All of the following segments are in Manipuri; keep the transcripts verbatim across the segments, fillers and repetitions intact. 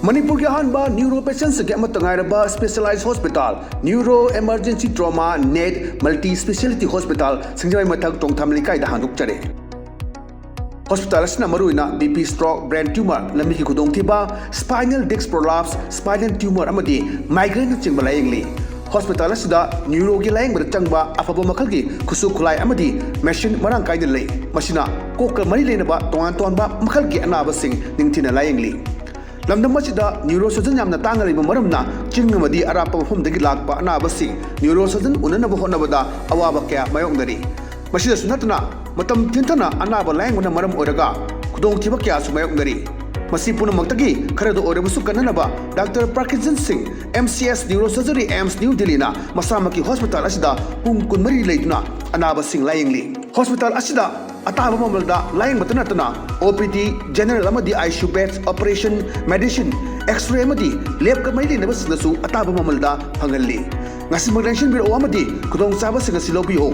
ꯃꯅꯤꯄꯨꯔꯒꯤ ꯑꯍꯥꯟꯕ ꯅ꯭ꯌꯨꯔꯣ ꯄꯦꯁꯦꯟꯁꯤꯡꯒꯤ ꯑꯃꯠꯇ ꯉꯥꯏꯔꯕ specialise hospital, neuro emergency trauma net multi speciality hospital, ꯁꯤꯡꯖꯃꯩ ꯃꯊꯛ ꯇꯣꯡꯊꯥꯝ ꯂꯩꯀꯥꯏꯗ ꯍꯥꯡꯗꯣꯛꯆꯔꯦ꯫ ꯍꯣꯁꯄꯤꯇꯥꯜ ꯑꯁꯤꯅ ꯃꯔꯨꯑꯣꯏꯅ B P stroke, brain tumour, ꯂꯝꯕꯤꯒꯤ ꯈꯨꯗꯣꯡꯊꯤꯕ, spinal disc prolapse, spinal tumour ꯑꯃꯗꯤ ꯃꯥꯏꯒ꯭ꯔꯦꯟꯅꯆꯤꯡꯕ ꯂꯥꯌꯦꯡꯂꯤ꯫ ꯍꯣꯁꯄꯤꯇꯥꯜ ꯑꯁꯤꯗ ꯅ꯭ꯌꯨꯔꯣꯒꯤ ꯂꯥꯌꯦꯡꯕꯗ ꯆꯪꯕ ꯑꯐꯕ ꯃꯈꯜꯒꯤ ꯈꯨꯠꯁꯨ ꯈꯨꯠꯂꯥꯏ ꯑꯃꯗꯤ ꯃꯦꯁꯤꯟ ꯃꯔꯥꯡ ꯀꯥꯏꯅ ꯂꯩ꯫ ꯃꯁꯤꯅ ꯀꯣꯛꯀ ꯃꯔꯤ ꯂꯩꯅꯕ ꯇꯣꯉꯥꯟ ꯇꯣꯉꯥꯟꯕ ꯃꯈꯜꯒꯤ ꯑꯅꯥꯕꯁꯤꯡ ꯅꯤꯡꯊꯤꯅ ꯂꯥꯌꯦꯡꯂꯤ꯫ ꯂꯝꯗꯝ ꯑꯁꯤꯗ ꯅ꯭ꯌꯨꯔꯣ ꯁꯔꯖꯟ ꯌꯥꯝꯅ ꯇꯥꯡꯅ ꯂꯩꯕ ꯃꯔꯝꯅ ꯆꯤꯡ ꯑꯃꯗꯤ ꯑꯔꯥꯞꯄ ꯃꯐꯝꯗꯒꯤ ꯂꯥꯛꯄ ꯑꯅꯥꯕꯁꯤꯡ ꯅ꯭ꯌꯨꯔꯣ ꯁꯔꯖꯟ ꯎꯅꯅꯕ ꯍꯣꯠꯅꯕꯗ ꯑꯋꯥꯕ ꯀꯌꯥ ꯃꯥꯌꯣꯛꯅꯔꯤ꯫ ꯃꯁꯤꯗꯁꯨ ꯅꯠꯇꯅ ꯃꯇꯝ ꯊꯤꯟꯊꯅ ꯑꯅꯥꯕ ꯂꯥꯌꯦꯡꯕꯅ ꯃꯔꯝ ꯑꯣꯏꯔꯒ ꯈꯨꯗꯣꯡꯊꯤꯕ ꯀꯌꯥꯁꯨ ꯃꯥꯌꯣꯛꯅꯔꯤ꯫ ꯃꯁꯤ ꯄꯨꯝꯅꯃꯛꯇꯒꯤ ꯈꯔꯗ ꯑꯣꯏꯔꯕꯁꯨ ꯀꯟꯅꯅꯕ ꯗꯥꯛꯇꯔ ꯄ꯭ꯔꯀꯤꯟꯖꯟ ꯁꯤꯡ, M C S neuro surgery, AIIMS new ꯗꯤꯜꯂꯤꯅ ꯃꯁꯥꯃꯛꯀꯤ ꯍꯣꯁꯄꯤꯇꯥꯜ ꯑꯁꯤꯗ ꯄꯨꯡ ꯀꯨꯟꯃꯔꯤ ꯂꯩꯗꯨꯅ ꯑꯅꯥꯕꯁꯤꯡ ꯂꯥꯌꯦꯡꯂꯤ꯫ ꯍꯣꯁꯄꯤꯇꯥꯜ ꯑꯁꯤꯗ ꯑꯇꯥꯕ ꯃꯃꯜꯗ ꯂꯥꯌꯦꯡꯕꯇ ꯅꯠꯇꯅ ꯑꯣ ꯄꯤ ꯗꯤ, ꯖꯦꯅꯔꯦꯜ ꯑꯃꯗꯤ I C U beds, operation, medicine, x-ray ꯑꯃꯗꯤ ꯂꯦꯕꯀ ꯃꯔꯤ ꯂꯩꯅꯕꯁꯤꯡꯗꯁꯨ ꯑꯇꯥꯕ ꯃꯃꯜꯗ ꯐꯪꯍꯜꯂꯤ꯫ ꯉꯁꯤꯃꯛ ꯂꯦꯡꯁꯤꯟꯕꯤꯔꯛꯎ ꯑꯃꯗꯤ ꯈꯨꯗꯣꯡꯆꯥꯕꯁꯤꯡ ꯑꯁꯤ ꯂꯧꯕꯤꯌꯨ꯫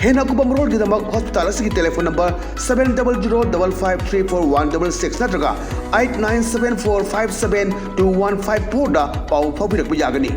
ꯍꯦꯟꯅ ꯑꯀꯨꯞꯄ ꯃꯔꯣꯜꯒꯤꯗꯃꯛ ꯍꯣꯁꯄꯤꯇꯥꯜ ꯑꯁꯤꯒꯤ telephone number seven double zero double five three four one double six ꯅꯠꯇ꯭ꯔꯒ eight nine seven four five seven two one five four ꯗ ꯄꯥꯎ ꯐꯥꯎꯕꯤꯔꯛꯄ ꯌꯥꯒꯅꯤ꯫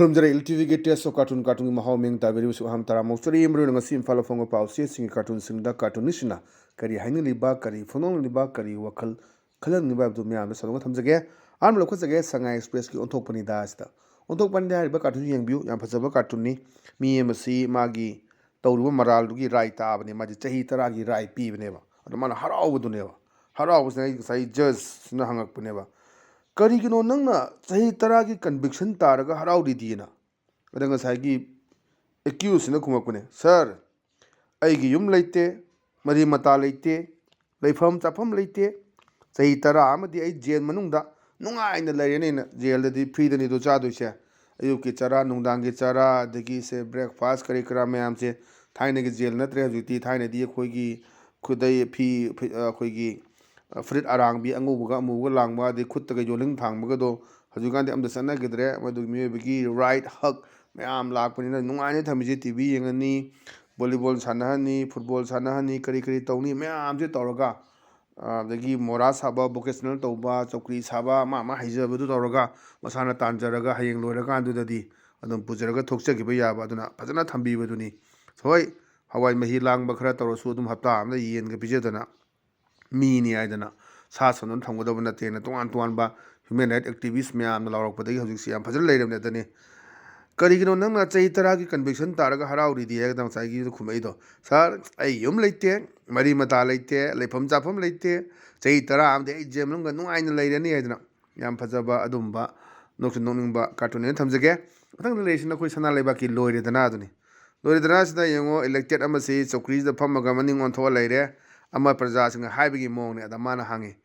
ꯈꯨꯔꯨꯝꯖꯔꯤ, ꯏꯜ ꯇꯤ ꯚꯤꯒꯤ Taste of Cartoon, ꯀꯥꯔꯇꯨꯟꯒꯤ ꯃꯍꯥꯎ ꯃꯤꯡ ꯇꯥꯕꯤꯔꯤꯕꯁꯨ ꯑꯍꯥꯟꯕ ꯇꯔꯥꯃꯨꯛ ꯆꯔꯤ꯫ ꯃꯔꯨꯑꯣꯏꯅ ꯉꯁꯤ ꯏꯝꯐꯥꯜꯗ ꯐꯣꯡꯕ ꯄꯥꯎ ꯆꯦꯁꯤꯡꯒꯤ ꯀꯥꯔꯇꯨꯟꯁꯤꯡꯗ ꯀꯥꯔꯇꯨꯅꯤꯁꯁꯤꯡꯅ ꯀꯔꯤ ꯍꯥꯏꯅꯤꯡꯂꯤꯕ, ꯀꯔꯤ ꯐꯣꯡꯗꯣꯛꯅꯤꯡꯂꯤꯕ, ꯀꯔꯤ ꯋꯥꯈꯜ ꯈꯜꯍꯟꯅꯤꯡꯕ ꯍꯥꯏꯕꯗꯨ ꯃꯌꯥꯝꯗ ꯁꯟꯗꯣꯛꯅ ꯊꯝꯖꯒꯦ꯫ ꯑꯍꯥꯟꯕ ꯂꯧꯈꯠꯆꯒꯦ, ꯁꯉꯥꯏ ꯑꯦꯛꯁꯄ꯭ꯔꯦꯁꯀꯤ ꯑꯣꯟꯊꯣꯛꯄꯅꯤꯗ ꯑꯁꯤꯗ꯫ ꯑꯣꯟꯊꯣꯛꯄꯅꯤꯗ ꯍꯥꯏꯔꯤꯕ ꯀꯥꯔꯇꯨꯟꯁꯤ ꯌꯦꯡꯕꯤꯌꯨ, ꯌꯥꯝ ꯐꯖꯕ ꯀꯥꯔꯇꯨꯟꯅꯤ꯫ ꯃꯤ ꯑꯃꯁꯤ ꯃꯥꯒꯤ ꯇꯧꯔꯤꯕ ꯃꯔꯥꯜꯗꯨꯒꯤ ꯔꯥꯏ ꯇꯥꯕꯅꯦ꯫ ꯃꯥꯁꯦ ꯆꯍꯤ ꯇꯔꯥꯒꯤ ꯔꯥꯏ ꯄꯤꯕꯅꯦꯕ꯫ ꯑꯗꯣ ꯃꯥꯅ ꯍꯔꯥꯎꯕꯗꯨꯅꯦꯕ꯫ ꯍꯔꯥꯎꯕꯁꯤꯅ ꯑꯩ ꯉꯁꯥꯏ ꯖꯖꯁꯤꯅ ꯍꯪꯉꯛꯄꯅꯦꯕ, "ꯀꯔꯤꯒꯤꯅꯣ ꯅꯪꯅ ꯆꯍꯤ ꯇꯔꯥꯒꯤ ꯀꯟꯚꯤꯛꯁꯟ ꯇꯥꯔꯒ ꯍꯔꯥꯎꯔꯤꯗꯤꯅ?" ꯑꯗ ꯉꯁꯥꯏꯒꯤ ꯑꯦꯀ꯭ꯌꯨꯁꯁꯤꯅ ꯈꯨꯝꯃꯛꯄꯅꯦ, "ꯁꯥꯔ, ꯑꯩꯒꯤ ꯌꯨꯝ ꯂꯩꯇꯦ, ꯃꯔꯤ ꯃꯇꯥ ꯂꯩꯇꯦ, ꯂꯩꯐꯝ ꯆꯥꯐꯝ ꯂꯩꯇꯦ꯫ ꯆꯍꯤ ꯇꯔꯥ ꯑꯃꯗꯤ ꯑꯩ ꯖꯦꯜ ꯃꯅꯨꯡꯗ ꯅꯨꯡꯉꯥꯏꯅ ꯂꯩꯔꯅꯤꯅ, ꯖꯦꯜꯗꯗꯤ ꯐ꯭ꯔꯤꯗꯅꯤꯗꯣ ꯆꯥꯗꯣꯏꯁꯦ꯫ ꯑꯌꯨꯛꯀꯤ ꯆꯔꯥ, ꯅꯨꯡꯗꯥꯡꯒꯤ ꯆꯔꯥ, ꯑꯗꯒꯤ ꯁꯦ breakfast ꯀꯔꯤ ꯀꯔꯥ ꯃꯌꯥꯝꯁꯦ ꯊꯥꯏꯅꯒꯤ ꯖꯦꯜ ꯅꯠꯇ꯭ꯔꯦ ꯍꯧꯖꯤꯛꯇꯤ꯫ ꯊꯥꯏꯅꯗꯤ ꯑꯩꯈꯣꯏꯒꯤ ꯈꯨꯗꯩ, ꯐꯤ, ꯐꯤ-, ꯑꯩꯈꯣꯏꯒꯤ ꯐꯨꯔꯤꯠ ꯑꯔꯥꯡꯕꯤ ꯑꯉꯧꯕꯒ ꯑꯃꯨꯕꯒ ꯂꯥꯡꯕ, ꯑꯗꯩ ꯈꯨꯠꯇꯒ ꯌꯣꯜꯂꯤꯡ ꯊꯥꯡꯕꯒꯗꯣ ꯍꯧꯖꯤꯛꯀꯥꯟꯗꯤ ꯑꯝꯇ ꯆꯠꯅꯈꯤꯗ꯭ꯔꯦ꯫ ꯃꯗꯨꯒꯤ ꯃꯤꯑꯣꯏꯕꯒꯤ right, ꯍꯛ ꯃꯌꯥꯝ ꯂꯥꯛꯄꯅꯤꯅ ꯅꯨꯡꯉꯥꯏꯅ ꯊꯝꯃꯤꯁꯦ꯫ ꯇꯤ ꯚꯤ ꯌꯦꯡꯉꯅꯤ, volleyball ꯁꯥꯟꯅꯍꯟꯅꯤ, football ꯁꯥꯟꯅꯍꯟꯅꯤ, ꯀꯔꯤ ꯀꯔꯤ ꯇꯧꯅꯤ ꯃꯌꯥꯝꯁꯦ ꯇꯧꯔꯒ, ꯑꯗꯒꯤ ꯃꯣꯔꯥ ꯁꯥꯕ, vocational ꯇꯧꯕ, ꯆꯧꯀ꯭ꯔꯤ ꯁꯥꯕ, ꯃꯥ ꯃꯥ ꯍꯩꯖꯕꯗꯨ ꯇꯧꯔꯒ ꯃꯁꯥꯅ ꯇꯥꯟꯖꯔꯒ ꯍꯌꯦꯡ ꯂꯣꯏꯔꯀꯥꯟꯗꯨꯗꯗꯤ ꯑꯗꯨꯝ ꯄꯨꯖꯔꯒ ꯊꯣꯛꯆꯈꯤꯕ ꯌꯥꯕ, ꯑꯗꯨꯅ ꯐꯖꯅ ꯊꯝꯕꯤꯕꯗꯨꯅꯤ꯫ ꯍꯣꯏ, ꯍꯋꯥꯏ ꯃꯍꯤ ꯂꯥꯡꯕ ꯈꯔ ꯇꯧꯔꯁꯨ ꯑꯗꯨꯝ ꯍꯞꯇꯥ ꯑꯃꯗ ꯌꯦꯟꯒ ꯄꯤꯖꯗꯅ ꯃꯤꯅꯤ ꯍꯥꯏꯗꯅ ꯁꯥ ꯁꯟ ꯑꯗꯨꯝ ꯊꯝꯒꯗꯕ ꯅꯠꯇꯦꯅ ꯇꯣꯉꯥꯟ ꯇꯣꯉꯥꯟꯕ human right activist ꯃꯌꯥꯝꯅ ꯂꯥꯎꯔꯛꯄꯗꯒꯤ ꯍꯧꯖꯤꯛꯁꯤ ꯌꯥꯝ ꯐꯖꯅ ꯂꯩꯔꯕꯅꯦ꯫ ꯑꯗꯨꯅꯤ ꯀꯔꯤꯒꯤꯅꯣ ꯅꯪꯅ ꯆꯍꯤ ꯇꯔꯥꯒꯤ conviction ꯇꯥꯔꯒ ꯍꯔꯥꯎꯔꯤꯗꯤ ꯍꯥꯏꯒꯗ ꯉꯁꯥꯏꯒꯤ ꯈꯨꯝꯃꯛꯏꯗꯣ, "ꯁꯥꯔ, ꯑꯩ ꯌꯨꯝ ꯂꯩꯇꯦ, ꯃꯔꯤ ꯃꯇꯥ ꯂꯩꯇꯦ, ꯂꯩꯐꯝ ꯆꯥꯐꯝ ꯂꯩꯇꯦ, ꯆꯍꯤ ꯇꯔꯥ ꯑꯃꯗꯤ ꯑꯩ ꯖꯦꯜ ꯃꯅꯨꯡꯗ ꯅꯨꯡꯉꯥꯏꯅ ꯂꯩꯔꯅꯤ" ꯍꯥꯏꯗꯅ꯫ ꯌꯥꯝ ꯐꯖꯕ ꯑꯗꯨꯝꯕ ꯅꯣꯛꯁꯨ ꯅꯣꯛꯅꯤꯡꯕ cartoon ꯑꯣꯏꯅ ꯊꯝꯖꯒꯦ꯫ ꯃꯊꯪꯗ ꯂꯩꯔꯤꯁꯤꯅ ꯑꯩꯈꯣꯏ ꯁꯅꯥ ꯂꯩꯕꯥꯛꯀꯤ ꯂꯣꯏꯔꯦꯗꯅ ꯑꯗꯨꯅꯤ꯫ ꯂꯣꯏꯔꯦꯗꯅ ꯁꯤꯗ ꯌꯦꯡꯉꯣ, elected ꯑꯃꯁꯤ ꯆꯧꯀ꯭ꯔꯤꯁꯤꯗ ꯐꯝꯃꯒ ꯃꯅꯤꯡ ꯑꯣꯟꯊꯣꯛꯑ ꯂꯩꯔꯦ꯫ ꯑꯃ ꯄ꯭ꯔꯖꯥꯁꯤꯡꯅ ꯍꯥꯏꯕꯒꯤ ꯃꯑꯣꯡꯅꯦ꯫ ꯑꯗ ꯃꯥꯅ ꯍꯪꯉꯤ,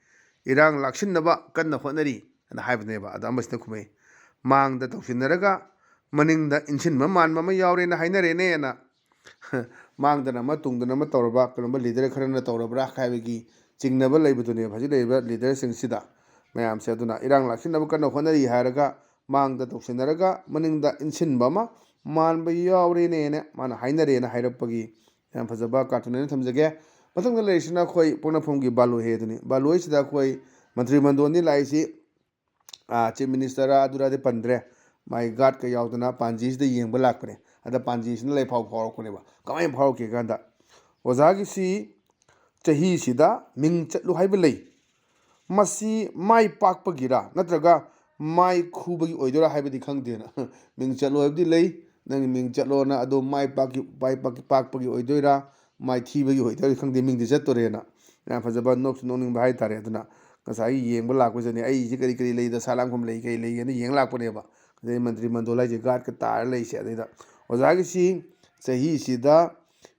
"ꯏꯔꯥꯡ ꯂꯥꯛꯁꯤꯟꯅꯕ ꯀꯟꯅ ꯍꯣꯠꯅꯔꯤ" ꯍꯥꯏꯅ ꯍꯥꯏꯕꯅꯦꯕ꯫ ꯑꯗ ꯑꯃꯁꯤꯅ ꯈꯨꯝꯃꯛꯏ, "ꯃꯥꯡꯗ ꯇꯧꯁꯤꯟꯅꯔꯒ ꯃꯅꯤꯡꯗ ꯏꯟꯁꯤꯟꯕ ꯃꯥꯟꯕ ꯑꯃ ꯌꯥꯎꯔꯦꯅ ꯍꯥꯏꯅꯔꯦꯅꯦꯅ"꯫ ꯃꯥꯡꯗꯅ ꯑꯃ ꯇꯨꯡꯗꯅ ꯑꯃ ꯇꯧꯔꯕ ꯀꯔꯝꯕ leader ꯈꯔꯅ ꯇꯧꯔꯕ꯭ꯔꯥ ꯍꯥꯏꯕꯒꯤ ꯆꯤꯡꯅꯕ ꯂꯩꯕꯗꯨꯅꯦꯕ ꯍꯧꯖꯤꯛ ꯂꯩꯔꯤꯕ leaderꯁꯤꯡꯁꯤꯗ ꯃꯌꯥꯝꯁꯦ꯫ ꯑꯗꯨꯅ ꯏꯔꯥꯡ ꯂꯥꯛꯁꯤꯟꯅꯕ ꯀꯟꯅ ꯍꯣꯠꯅꯔꯤ ꯍꯥꯏꯔꯒ ꯃꯥꯡꯗ ꯇꯧꯁꯤꯟꯅꯔꯒ ꯃꯅꯤꯡꯗ ꯏꯟꯁꯤꯟꯕ ꯑꯃ ꯃꯥꯟꯕ ꯌꯥꯎꯔꯦꯅꯦꯅ ꯃꯥꯅ ꯍꯥꯏꯅꯔꯦꯅ ꯍꯥꯏꯔꯛꯄꯒꯤ ꯌꯥꯝ ꯐꯖꯕ cartoon ꯑꯣꯏꯅ ꯊꯝꯖꯒꯦ꯫ ꯃꯊꯪꯗ ꯂꯩꯔꯤꯁꯤꯅ ꯑꯩꯈꯣꯏ ꯄꯣꯛꯅꯐꯝꯒꯤ ꯕꯥꯂꯣꯏ ꯍꯦ ꯑꯗꯨꯅꯤ꯫ ꯕꯥꯂꯣꯏꯁꯤꯗ ꯑꯩꯈꯣꯏ ꯃꯟꯇ꯭ꯔꯤ ꯃꯟꯗꯣꯟꯗꯤ ꯂꯥꯛꯏꯁꯤ, ꯑꯥ, chief ministerꯔ ꯑꯗꯨꯔꯗꯤ ꯄꯟꯗ꯭ꯔꯦ, ꯃꯥꯏ guardꯀ ꯌꯥꯎꯗꯅ ꯄꯥꯟꯖꯤꯁꯤꯗ ꯌꯦꯡꯕ ꯂꯥꯛꯄꯅꯦ꯫ ꯑꯗ ꯄꯥꯟꯖꯤꯁꯤꯅ ꯂꯩꯐꯥꯎ ꯐꯥꯎꯔꯛꯄꯅꯦꯕ꯫ ꯀꯃꯥꯏꯅ ꯐꯥꯎꯔꯛꯀꯦ ꯀꯥꯟꯗ, "ꯑꯣꯖꯥꯒꯤꯁꯤ ꯆꯍꯤꯁꯤꯗ ꯃꯤꯡ ꯆꯠꯂꯨ ꯍꯥꯏꯕ ꯂꯩ, ꯃꯁꯤ ꯃꯥꯏ ꯄꯥꯛꯄꯒꯤꯔ ꯅꯠꯇ꯭ꯔꯒ ꯃꯥꯏ ꯈꯨꯕꯒꯤ ꯑꯣꯏꯗꯣꯏꯔꯥ ꯍꯥꯏꯕꯗꯤ ꯈꯪꯗꯦꯅ"꯫ ꯃꯤꯡ ꯆꯠꯂꯣ ꯍꯥꯏꯕꯗꯤ ꯂꯩ, ꯅꯪꯒꯤ ꯃꯤꯡ ꯆꯠꯂꯣꯅ, ꯑꯗꯣ ꯃꯥꯏ ꯄꯥꯛꯀꯤ-, ꯃꯥꯏ ꯄꯥꯛꯀꯤ-, ꯄꯥꯛꯄꯒꯤ ꯑꯣꯏꯗꯣꯏꯔꯥ, ꯃꯥꯏ ꯊꯤꯕꯒꯤ ꯑꯣꯏꯗꯣꯏꯔꯥ ꯈꯪꯗꯦ, ꯃꯤꯡꯗꯤ ꯆꯠꯇꯣꯔꯦꯅ꯫ ꯌꯥꯝ ꯐꯖꯕ ꯅꯣꯛꯁꯨ ꯅꯣꯛꯅꯤꯡꯕ ꯍꯥꯏꯇꯥꯔꯦ꯫ ꯑꯗꯨꯅ ꯉꯁꯥꯏꯒꯤ ꯌꯦꯡꯕ ꯂꯥꯛꯄꯁꯤꯗꯅꯦ, "ꯑꯩꯁꯦ ꯀꯔꯤ ꯀꯔꯤ ꯂꯩ, ꯗꯁꯥ ꯂꯥꯡꯐꯝ ꯂꯩ, ꯀꯔꯤ ꯂꯩꯒꯦꯅ" ꯌꯦꯡ ꯂꯥꯛꯄꯅꯦꯕ꯫ ꯑꯗꯩ ꯃꯟꯇ꯭ꯔꯤ ꯃꯟꯗꯣꯜ ꯍꯥꯏꯁꯦ guardꯀ ꯇꯥꯔ ꯂꯩꯁꯦ꯫ ꯑꯗꯩꯗ, "ꯑꯣꯖꯥꯒꯤꯁꯤ ꯆꯍꯤꯁꯤꯗ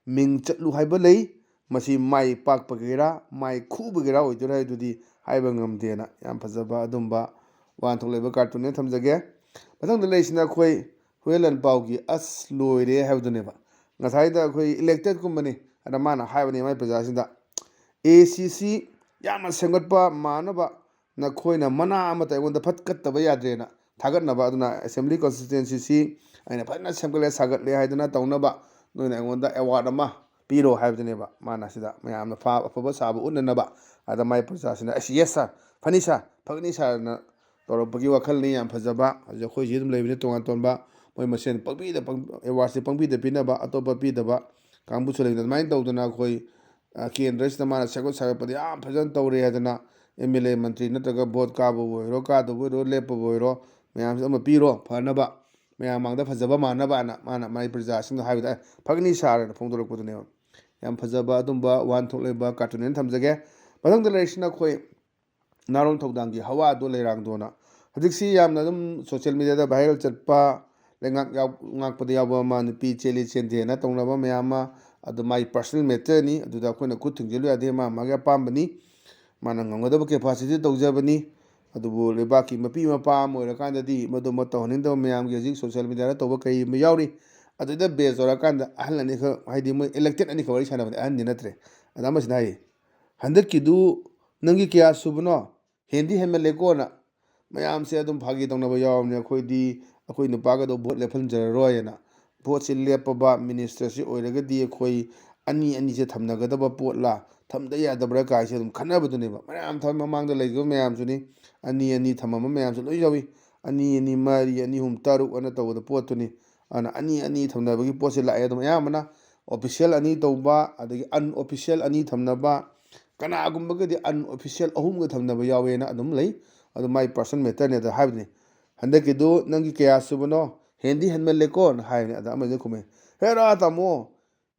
ꯃꯤꯡ ꯆꯠꯂꯨ ꯍꯥꯏꯕ ꯂꯩ, ꯃꯁꯤ ꯃꯥꯏ ꯄꯥꯛꯄꯒꯤꯔꯥ ꯃꯥꯏ ꯈꯨꯕꯒꯤꯔꯥ ꯑꯣꯏꯗꯣꯏꯔꯥ ꯍꯥꯏꯗꯨꯗꯤ ꯍꯥꯏꯕ ꯉꯝꯗꯦꯅ" ꯌꯥꯝ ꯐꯖꯕ ꯑꯗꯨꯝꯕ ꯋꯥꯍꯟꯊꯣꯛ ꯂꯩꯕ cartoon ꯑꯣꯏꯅ ꯊꯝꯖꯒꯦ꯫ ꯃꯊꯪꯗ ꯂꯩꯔꯤꯁꯤꯅ ꯑꯩꯈꯣꯏ ꯍꯨꯌꯦꯟ ꯂꯥꯟꯄꯥꯎꯒꯤ ꯑꯁ ꯂꯣꯏꯔꯦ ꯍꯥꯏꯕꯗꯨꯅꯦꯕ꯫ ꯉꯁꯥꯏꯗ ꯑꯩꯈꯣꯏ ꯏꯂꯦꯛꯇꯦꯠꯀꯨꯝꯕꯅꯤ꯫ ꯑꯗ ꯃꯥꯅ ꯍꯥꯏꯕꯅꯤ ꯃꯥꯏ ꯄ꯭ꯔꯖꯥꯁꯤꯡꯗ, "ꯑꯦ ꯁꯤ ꯁꯤ ꯌꯥꯝꯅ ꯁꯦꯝꯒꯠꯄ ꯃꯥꯟꯅꯕ ꯅꯈꯣꯏꯅ ꯃꯅꯥ ꯑꯃꯠꯇ ꯑꯩꯉꯣꯟꯗ ꯐꯠꯀꯠꯇꯕ ꯌꯥꯗ꯭ꯔꯦꯅ ꯊꯥꯒꯠꯅꯕ꯫ ꯑꯗꯨꯅ ꯑꯦꯁꯦꯝꯕ꯭ꯂꯤ ꯀꯟꯁꯇꯤꯇ꯭ꯋꯦꯟꯁꯤꯁꯤ ꯑꯩꯅ ꯐꯖꯅ ꯁꯦꯝꯒꯠꯂꯦ, ꯁꯥꯒꯠꯂꯦ ꯍꯥꯏꯗꯅ ꯇꯧꯅꯕ ꯅꯣꯏꯅ ꯑꯩꯉꯣꯟꯗ ꯑꯦꯋꯥꯔꯗ ꯑꯃ ꯄꯤꯔꯣ" ꯍꯥꯏꯕꯗꯨꯅꯦꯕ꯫ ꯃꯥꯅ ꯁꯤꯗ ꯃꯌꯥꯝꯅ ꯐꯥ-, ꯑꯐꯕ ꯁꯥꯕ ꯎꯠꯅꯅꯕ꯫ ꯑꯗ ꯃꯥꯏ ꯄ꯭ꯔꯖꯥꯁꯤꯡꯅ, "ꯑꯁ, ꯌꯦꯁ ꯁꯥꯔ, ꯐꯅꯤ ꯁꯥꯔꯅ" ꯇꯧꯔꯛꯄꯒꯤ ꯋꯥꯈꯜꯅꯤ꯫ ꯌꯥꯝ ꯐꯖꯕ꯫ ꯍꯧꯖꯤꯛ ꯑꯩꯈꯣꯏꯁꯤ ꯑꯗꯨꯝ ꯂꯩꯕꯅꯤ ꯇꯣꯉꯥꯟ ꯇꯣꯉꯥꯟꯕ, ꯃꯣꯏ ꯃꯁꯦꯟ ꯄꯪꯄꯤꯗ ꯄꯪ-, ꯑꯦꯋꯥꯔꯗꯁꯦ ꯄꯪꯄꯤꯗ ꯄꯤꯅꯕ, ꯑꯇꯣꯞꯄ ꯄꯤꯗꯕ ꯀꯥꯡꯕꯨꯁꯨ ꯂꯩꯕꯅꯤ꯫ ꯑꯗꯨꯃꯥꯏꯅ ꯇꯧꯗꯅ ꯑꯩꯈꯣꯏ, ꯑ, ꯀꯦꯟꯗ꯭ꯔꯁꯤꯗ ꯃꯥꯅ ꯁꯦꯝꯒꯠ ꯁꯥꯒꯠꯄꯗ ꯌꯥꯝ ꯐꯖꯅ ꯇꯧꯔꯦ ꯍꯥꯏꯗꯅ ꯑꯦꯝ ꯑꯦꯜ ꯑꯦ, ꯃꯟꯇ꯭ꯔꯤ ꯅꯠꯇ꯭ꯔꯒ ꯚꯣꯠ ꯀꯥꯕꯕꯨ ꯑꯣꯏꯔꯣ, ꯀꯥꯗꯕꯨ ꯑꯣꯏꯔꯣ, ꯂꯦꯞꯄꯕꯨ ꯑꯣꯏꯔꯣ, ꯃꯌꯥꯝꯁꯤꯗ ꯑꯃ ꯄꯤꯔꯣ ꯐꯅꯕ, ꯃꯌꯥꯝ ꯃꯥꯡꯗ ꯐꯖꯕ ꯃꯥꯟꯅꯕ ꯍꯥꯏꯅ ꯃꯥꯅ ꯃꯥꯏ ꯄ꯭ꯔꯖꯥꯁꯤꯡꯗ ꯍꯥꯏꯕꯗ, "ꯑꯦ, ꯐꯒꯅꯤ ꯁꯥꯔ" ꯍꯥꯏꯅ ꯐꯣꯡꯗꯣꯔꯛꯄꯗꯨꯅꯦꯕ꯫ ꯌꯥꯝ ꯐꯖꯕ ꯑꯗꯨꯝꯕ ꯋꯥꯍꯟꯊꯣꯛ ꯂꯩꯕ ꯀꯥꯔꯇꯨꯟ ꯑꯣꯏꯅ ꯊꯝꯖꯒꯦ꯫ ꯃꯊꯪꯗ ꯂꯩꯔꯤꯁꯤꯅ ꯑꯩꯈꯣꯏ ꯅꯥꯔꯣꯟ ꯊꯧꯗꯥꯡꯒꯤ ꯍꯋꯥꯗꯣ ꯂꯩꯔꯥꯡꯗꯣꯅ꯫ ꯍꯧꯖꯤꯛꯁꯤ ꯌꯥꯝꯅ ꯑꯗꯨꯝ ꯁꯣꯁꯤꯌꯦꯜ ꯃꯦꯗꯤꯌꯥꯗ ꯚꯥꯏꯔꯦꯜ ꯆꯠꯄ, ꯂꯩꯉꯥꯛ ꯌꯥꯎ-, ꯉꯥꯛꯄꯗ ꯌꯥꯎꯕ ꯑꯃ, ꯅꯨꯄꯤ ꯆꯦꯜꯂꯤ ꯆꯦꯟꯗꯦꯅ ꯇꯧꯅꯕ ꯃꯌꯥꯝ ꯑꯃ, ꯑꯗꯨ ꯃꯥꯒꯤ ꯄꯥꯔꯁꯣꯅꯦꯜ ꯃꯦꯇꯔꯅꯤ꯫ ꯑꯗꯨꯗ ꯑꯩꯈꯣꯏꯅ ꯈꯨꯠ ꯊꯤꯡꯖꯤꯜꯂꯨ ꯌꯥꯗꯦ, ꯃꯥ ꯃꯥꯒꯤ ꯑꯄꯥꯝꯕꯅꯤ꯫ ꯃꯥꯅ ꯉꯝꯒꯗꯕ ꯀꯦꯄꯥꯁꯤꯇꯤ ꯇꯧꯖꯕꯅꯤ꯫ ꯑꯗꯨꯕꯨ ꯂꯩꯕꯥꯛꯀꯤ ꯃꯄꯤ ꯃꯄꯥ ꯑꯃ ꯑꯣꯏꯔꯀꯥꯟꯗꯗꯤ ꯃꯗꯨꯃ ꯇꯧꯍꯟꯅꯤꯡꯗꯕ ꯃꯌꯥꯝꯒꯤ ꯍꯧꯖꯤꯛ ꯁꯣꯁꯤꯌꯦꯜ ꯃꯦꯗꯤꯌꯥꯗ ꯇꯧꯕ ꯀꯩ ꯑꯃ ꯌꯥꯎꯔꯤ꯫ ꯑꯗꯨꯗ ꯕꯦꯁ ꯇꯧꯔꯀꯥꯟꯗ ꯑꯍꯜ ꯑꯅꯤꯈꯛ, ꯍꯥꯏꯗꯤ ꯃꯣꯏ ꯏꯂꯦꯛꯇꯦꯠ ꯑꯅꯤꯈꯛ ꯋꯥꯔꯤ ꯁꯥꯟꯅꯕꯅꯤ, ꯑꯍꯟꯗꯤ ꯅꯠꯇ꯭ꯔꯦ꯫ ꯑꯗ ꯑꯃꯁꯤꯅ ꯍꯥꯏꯌꯦ, "ꯍꯟꯗꯛꯀꯤꯗꯨ ꯅꯪꯒꯤ ꯀꯌꯥ ꯁꯨꯕꯅꯣ? ꯍꯦꯟꯗꯤ ꯍꯦꯟꯃꯜꯂꯦꯀꯣꯅ" ꯃꯌꯥꯝꯁꯦ ꯑꯗꯨꯝ ꯐꯥꯒꯤ ꯇꯧꯅꯕ ꯌꯥꯎꯔꯕꯅꯤ꯫ "ꯑꯩꯈꯣꯏꯗꯤ ꯑꯩꯈꯣꯏ ꯅꯨꯄꯥꯒꯗꯣ ꯚꯣꯠ ꯂꯦꯞꯍꯟꯖꯔꯔꯣꯏꯅ"꯫ ꯚꯣꯠꯁꯤ ꯂꯦꯞꯄꯕ ꯃꯤꯅꯤꯁꯇꯔꯁꯤ ꯑꯣꯏꯔꯒꯗꯤ ꯑꯩꯈꯣꯏ ꯑꯅꯤ ꯑꯅꯤꯁꯦ ꯊꯝꯅꯒꯗꯕ ꯄꯣꯠꯂꯥ, ꯊꯝꯗ ꯌꯥꯗꯕ꯭ꯔꯥ ꯀꯥꯏꯁꯦ ꯑꯗꯨꯝ ꯈꯟꯅꯕꯗꯨꯅꯦꯕ꯫ ꯃꯌꯥꯝ ꯊꯝ-, ꯃꯃꯥꯡꯗ ꯂꯩꯈꯤꯕ ꯃꯌꯥꯝꯁꯨꯅꯤ, ꯑꯅꯤ ꯑꯅꯤ ꯊꯝꯃꯝꯕ ꯃꯌꯥꯝꯁꯨ ꯂꯣꯏ ꯌꯥꯎꯏ꯫ ꯑꯅꯤ ꯑꯅꯤ, ꯃꯔꯤ, ꯑꯅꯤ ꯑꯍꯨꯝ, ꯇꯔꯨꯛ ꯑꯅ ꯇꯧꯕꯗ ꯄꯣꯠꯇꯨꯅꯤ꯫ ꯑꯗꯨꯅ ꯑꯅꯤ ꯑꯅꯤ ꯊꯝꯅꯕꯒꯤ ꯄꯣꯠꯁꯦ ꯂꯥꯛꯑꯦ꯫ ꯑꯗꯨꯝ ꯑꯌꯥꯝꯕꯅ ꯑꯣꯐꯤꯁꯤꯌꯦꯜ ꯑꯅꯤ ꯇꯧꯕ, ꯑꯗꯒꯤ ꯑꯟꯑꯣꯐꯤꯁꯤꯌꯦꯜ ꯑꯅꯤ ꯊꯝꯅꯕ, ꯀꯅꯥꯒꯨꯝꯕꯒꯗꯤ ꯑꯟꯑꯣꯐꯤꯁꯤꯌꯦꯜ ꯑꯍꯨꯝꯒ ꯊꯝꯅꯕ ꯌꯥꯎꯋꯦꯅ ꯑꯗꯨꯝ ꯂꯩ꯫ ꯑꯗꯨ ꯃꯥꯏ ꯄꯥꯔꯁꯣꯅꯦꯜ ꯃꯦꯇꯔꯅꯦ ꯑꯗ ꯍꯥꯏꯕꯗꯨꯅꯤ꯫ "ꯍꯟꯗꯛꯀꯤꯗꯨ ꯅꯪꯒꯤ ꯀꯌꯥ ꯁꯨꯕꯅꯣ? ꯍꯦꯟꯗꯤ ꯍꯦꯟꯃꯜꯂꯦꯀꯣꯅ" ꯍꯥꯏꯕꯅꯤ꯫ ꯑꯗ ꯑꯃꯁꯤꯅ ꯈꯨꯝꯃꯦ, "ꯍꯦꯔꯥ ꯇꯥꯃꯣ,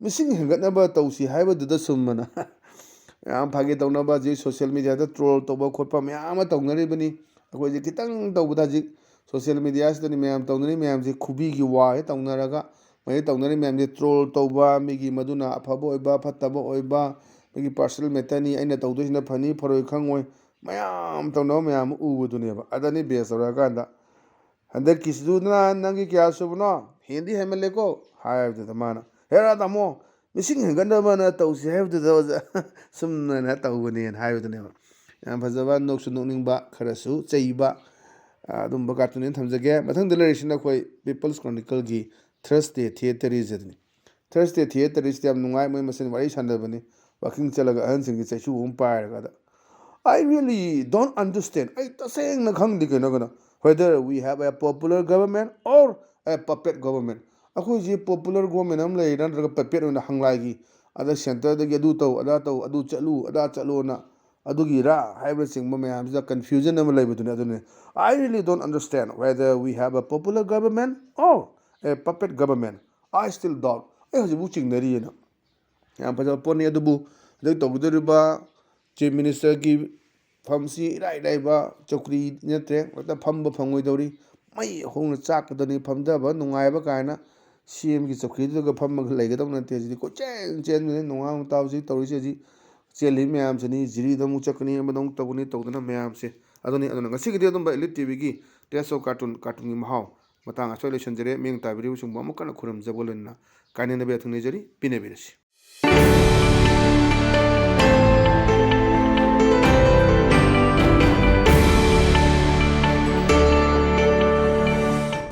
ꯃꯤꯁꯤꯡ ꯍꯦꯟꯒꯠꯅꯕ ꯇꯧꯁꯤ ꯍꯥꯏꯕꯗꯨꯗ ꯁꯨꯝ" ꯑꯅ꯫ ꯌꯥꯝ ꯐꯥꯒꯤ ꯇꯧꯅꯕ ꯍꯧꯖꯤꯛ ꯁꯣꯁꯤꯌꯦꯜ ꯃꯦꯗꯤꯌꯥꯗ ꯇ꯭ꯔꯣꯜ ꯇꯧꯕ ꯈꯣꯠꯄ ꯃꯌꯥꯝ ꯑꯃ ꯇꯧꯅꯔꯤꯕꯅꯤ꯫ ꯑꯩꯈꯣꯏꯁꯦ ꯈꯤꯇꯪ ꯇꯧꯕꯗ ꯍꯧꯖꯤꯛ ꯁꯣꯁꯤꯌꯦꯜ ꯃꯦꯗꯤꯌꯥꯁꯤꯗꯅꯤ ꯃꯌꯥꯝ ꯇꯧꯅꯔꯤ ꯃꯌꯥꯝꯁꯦ, ꯈꯨꯕꯤꯒꯤ ꯋꯥꯔ ꯇꯧꯅꯔꯒ ꯃꯌꯥꯝ ꯇꯧꯅꯔꯤ ꯃꯌꯥꯝꯁꯦ, ꯇ꯭ꯔꯣꯜ ꯇꯧꯕ, ꯃꯤꯒꯤ ꯃꯗꯨꯅ ꯑꯐꯕ ꯑꯣꯏꯕ, ꯐꯠꯇꯕ ꯑꯣꯏꯕ, ꯃꯤꯒꯤ ꯄꯥꯔꯁꯣꯅꯦꯜ ꯃꯦꯇꯔꯅꯤ, ꯑꯩꯅ ꯇꯧꯗꯣꯏꯁꯤꯅ ꯐꯅꯤ, ꯐꯔꯣꯏ ꯈꯪꯉꯣꯏ, ꯃꯌꯥꯝ ꯇꯧꯅꯕ ꯃꯌꯥꯝ ꯑꯃ ꯎꯕꯗꯨꯅꯦꯕ꯫ ꯑꯗꯅꯤ ꯕꯦꯁ ꯇꯧꯔꯛꯑꯀꯥꯟꯗ "ꯍꯟꯗꯛꯀꯤꯁꯤꯗꯨꯅ ꯅꯪꯒꯤ ꯀꯌꯥ ꯁꯨꯕꯅꯣ? ꯍꯦꯟꯗꯤ ꯍꯦꯟꯃꯜꯂꯦꯀꯣ" ꯍꯥꯏꯕꯗꯨꯗ ꯃꯥꯅ, "ꯍꯦꯔꯥ ꯇꯥꯃꯣ, ꯃꯤꯁꯤꯡ ꯍꯦꯟꯒꯠꯅꯕꯅ ꯇꯧꯁꯤ ꯍꯥꯏꯕꯗꯨꯗ ꯑꯣꯖꯥ ꯁꯨꯝꯅꯅ ꯇꯧꯕꯅꯦꯅ" ꯍꯥꯏꯕꯗꯨꯅꯦꯕ꯫ ꯌꯥꯝ ꯐꯖꯕ, ꯅꯣꯛꯁꯨ ꯅꯣꯛꯅꯤꯡꯕ, ꯈꯔꯁꯨ ꯆꯩꯕ, ꯑꯗꯨꯝꯕ cartoon ꯑꯃ ꯊꯝꯖꯒꯦ꯫ ꯃꯊꯪꯗ ꯂꯩꯔꯤꯁꯤꯅ ꯑꯩꯈꯣꯏ People's Chronicleꯒꯤ Thursday Theateries ꯑꯗꯨꯅꯤ꯫ Thursday Theateries ꯌꯥꯝ ꯅꯨꯡꯉꯥꯏ, ꯃꯣꯏ ꯃꯁꯦꯟ ꯋꯥꯔꯤ ꯁꯥꯟꯅꯕꯅꯤ꯫ Walking ꯆꯠꯂꯒ ꯑꯍꯟꯁꯤꯡꯒꯤ ꯆꯩꯁꯨ ꯑꯃ ꯄꯥꯏꯔꯒ ꯑꯗ꯫ "I really don't understand." ꯑꯩ ꯇꯁꯦꯡꯅ ꯈꯪꯗꯦ ꯀꯩꯅꯣ ꯀꯩꯅꯣ꯫ "Whether we have a popular government or a puppet government." ꯑꯩꯈꯣꯏꯁꯤ popular government ꯑꯃ ꯂꯩꯔꯤꯔꯥ ꯅꯠꯇ꯭ꯔꯒ puppet ꯑꯣꯏꯅ ꯍꯪꯂꯥꯏꯒꯤ ꯑꯗ centreꯗꯒꯤ ꯑꯗꯨ ꯇꯧ, ꯑꯗꯥ ꯇꯧ, ꯑꯗꯨ ꯆꯠꯂꯨ, ꯑꯗꯥ ꯆꯠꯂꯣꯅ ꯑꯗꯨꯒꯤꯔꯥ ꯍꯥꯏꯕꯅꯆꯤꯡꯕ ꯃꯌꯥꯝꯁꯤꯗ confusion ꯑꯃ ꯂꯩꯕꯗꯨꯅꯤ꯫ ꯑꯗꯨꯅꯤ, "I really don't understand whether we have a popular government or a puppet government. I still doubt." ꯑꯩ ꯍꯧꯖꯤꯛꯐꯥꯎ ꯆꯤꯡꯅꯔꯤꯑꯅ꯫ ꯌꯥꯝ ꯐꯖꯕ ꯄꯣꯠꯅꯤ꯫ ꯑꯗꯨꯕꯨ ꯍꯟꯗꯛ ꯇꯧꯒꯗꯧꯔꯤꯕ Chief Ministerꯒꯤ ꯐꯝꯁꯤ ꯏꯔꯥꯏ ꯂꯥꯏꯕ ꯆꯧꯀ꯭ꯔꯤ ꯅꯠꯇ꯭ꯔꯦ, ꯍꯦꯛꯇ ꯐꯝꯕ ꯐꯪꯉꯣꯏꯗꯧꯔꯤ꯫ ꯃꯩ ꯍꯧꯅ ꯆꯥꯛꯀꯗꯕꯅꯤ, ꯐꯝꯊꯕ ꯅꯨꯡꯉꯥꯏꯕ ꯀꯥꯏꯅ CMꯒꯤ ꯆꯧꯀ꯭ꯔꯤꯗꯨꯗꯒ ꯐꯝꯃꯒ ꯂꯩꯒꯗꯧ ꯅꯠꯇꯦ꯫ ꯍꯧꯖꯤꯛꯇꯤ ꯀꯣꯏꯆꯦꯟ ꯆꯦꯟꯕꯅꯤ, ꯅꯣꯡꯉꯥꯟ ꯅꯨꯃꯤꯠ ꯇꯥꯕꯁꯤ ꯇꯧꯔꯤꯁꯦ꯫ ꯍꯧꯖꯤꯛ ꯆꯦꯜꯂꯤꯕ ꯃꯌꯥꯝꯁꯤꯅꯤ, ꯖꯤꯔꯤꯗ ꯑꯃꯨꯛ ꯆꯠꯀꯅꯤ, ꯑꯃꯗ ꯑꯃꯨꯛ ꯇꯧꯒꯅꯤ, ꯇꯧꯗꯅ ꯃꯌꯥꯝꯁꯦ꯫ ꯑꯗꯨꯅꯤ, ꯑꯗꯨꯅ ꯉꯁꯤꯒꯤꯗꯤ ꯑꯗꯨꯝꯕ Elite TVꯒꯤ Tales of Cartoon, cartoonꯒꯤ ꯃꯍꯥꯎ ꯃꯇꯥꯡ ꯑꯁ꯭ꯋꯥꯏ ꯂꯣꯏꯁꯤꯟꯖꯔꯦ꯫ ꯃꯤꯠꯌꯦꯡ ꯇꯥꯕꯤꯔꯤꯕꯁꯤꯡꯕꯨ ꯑꯃꯨꯛ ꯀꯟꯅ ꯈꯨꯔꯨꯝꯖꯕ ꯂꯣꯏꯅꯅ ꯀꯥꯏꯅꯅꯕ ꯌꯥꯊꯪ ꯅꯤꯖꯔꯤ꯫ ꯄꯤꯅꯕꯤꯔꯁꯤ꯫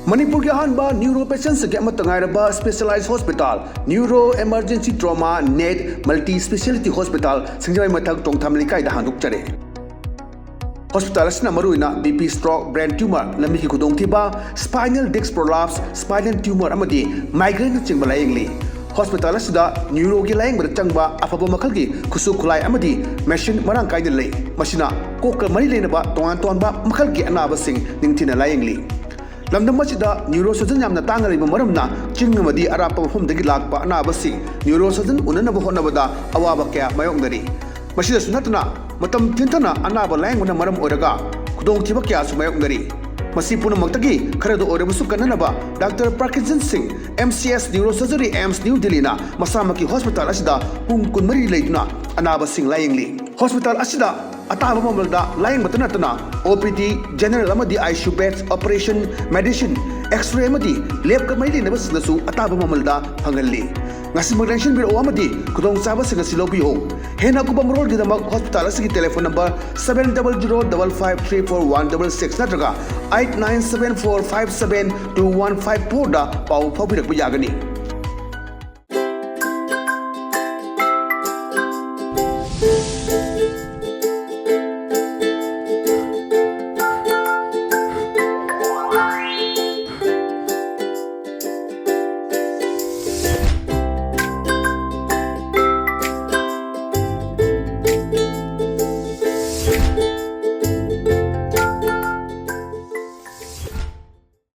ꯃꯅꯤꯄꯨꯔꯒꯤ ꯑꯍꯥꯟꯕ neuro patientꯁꯤꯡꯒꯤ ꯑꯃꯠꯇ ꯉꯥꯏꯔꯕ specialized hospital, Neuro Emergency Trauma Net Multi Speciality Hospital, ꯁꯤꯡꯖꯃꯩ ꯃꯊꯛ ꯇꯣꯡꯊꯥꯝ ꯂꯩꯀꯥꯏꯗ ꯍꯥꯡꯗꯣꯛꯆꯔꯦ꯫ Hospital ꯑꯁꯤꯅ ꯃꯔꯨꯑꯣꯏꯅ BP stroke, brain tumor, ꯂꯝꯕꯤꯒꯤ ꯈꯨꯗꯣꯡꯊꯤꯕ, spinal disc prolapse, spinal tumor ꯑꯃꯗꯤ migraineꯅꯆꯤꯡꯕ ꯂꯥꯌꯦꯡꯂꯤ꯫ Hospital ꯑꯁꯤꯗ neuroꯒꯤ ꯂꯥꯌꯦꯡꯕꯗ ꯆꯪꯕ ꯑꯐꯕ ꯃꯈꯜꯒꯤ ꯈꯨꯠꯁꯨ ꯈꯨꯠꯂꯥꯏ ꯑꯃꯗꯤ machine ꯃꯔꯥꯡ ꯀꯥꯏꯅ ꯂꯩ꯫ ꯃꯁꯤꯅ ꯀꯣꯛꯀ ꯃꯔꯤ ꯂꯩꯅꯕ ꯇꯣꯉꯥꯟ ꯇꯣꯉꯥꯟꯕ ꯃꯈꯜꯒꯤ ꯑꯅꯥꯕꯁꯤꯡ ꯅꯤꯡꯊꯤꯅ ꯂꯥꯌꯦꯡꯂꯤ꯫ ꯂꯝꯗꯝ ꯑꯁꯤꯗ neurosurgeon ꯌꯥꯝꯅ ꯇꯥꯡꯅ ꯂꯩꯕ ꯃꯔꯝꯅ ꯆꯤꯡ ꯑꯃꯗꯤ ꯑꯔꯥꯞꯄ ꯃꯐꯝꯗꯒꯤ ꯂꯥꯛꯄ ꯑꯅꯥꯕꯁꯤꯡ neurosurgeon ꯎꯅꯅꯕ ꯍꯣꯠꯅꯕꯗ ꯑꯋꯥꯕ ꯀꯌꯥ ꯃꯥꯌꯣꯛꯅꯔꯤ꯫ ꯃꯁꯤꯗꯁꯨ ꯅꯠꯇꯅ ꯃꯇꯝ ꯊꯦꯡꯊꯅ ꯑꯅꯥꯕ ꯂꯥꯌꯦꯡꯕꯅ ꯃꯔꯝ ꯑꯣꯏꯔꯒ ꯈꯨꯗꯣꯡꯊꯤꯕ ꯀꯌꯥꯁꯨ ꯃꯥꯌꯣꯛꯅꯔꯤ꯫ ꯃꯁꯤ ꯄꯨꯝꯅꯃꯛꯇꯒꯤ ꯈꯔꯗ ꯑꯣꯏꯔꯕꯁꯨ ꯀꯟꯅꯅꯕ Doctor Parkinson Singh, MCS Neurosurgery, AIIMS, New Delhiꯅ ꯃꯁꯥꯃꯛꯀꯤ hospital ꯑꯁꯤꯗ ꯄꯨꯡ ꯀꯨꯟꯃꯔꯤ ꯂꯩꯗꯨꯅ ꯑꯅꯥꯕꯁꯤꯡ ꯂꯥꯌꯦꯡꯂꯤ꯫ Hospital ꯑꯁꯤꯗ ꯑꯇꯥꯕ ꯃꯃꯜꯗ ꯂꯥꯌꯦꯡꯕꯇ ꯅꯠꯇꯅ ꯑꯣ ꯄꯤ ꯗꯤ, ꯖꯦꯅꯔꯦꯜ ꯑꯃꯗꯤ I C U beds, operation, medicine, x-ray ꯑꯃꯗꯤ ꯂꯦꯕꯀ ꯃꯔꯤ ꯂꯩꯅꯕꯁꯤꯡꯗꯁꯨ ꯑꯇꯥꯕ ꯃꯃꯜꯗ ꯐꯪꯍꯜꯂꯤ꯫ ꯉꯁꯤꯃꯛ ꯂꯦꯡꯁꯤꯟꯕꯤꯔꯛꯑꯣ ꯑꯃꯗꯤ ꯈꯨꯗꯣꯡꯆꯥꯕꯁꯤꯡ ꯑꯁꯤ ꯂꯧꯕꯤꯌꯨ꯫ ꯍꯦꯟꯅ ꯑꯀꯨꯞꯄ ꯃꯔꯣꯜꯒꯤꯗꯃꯛ ꯍꯣꯁꯄꯤꯇꯥꯜ ꯑꯁꯤꯒꯤ telephone number seven double zero double five three four one double six ꯅꯠꯇ꯭ꯔꯒ eight nine seven four five seven two one five fourꯗ ꯄꯥꯎ ꯐꯥꯎꯕꯤꯔꯛꯄ ꯌꯥꯒꯅꯤ꯫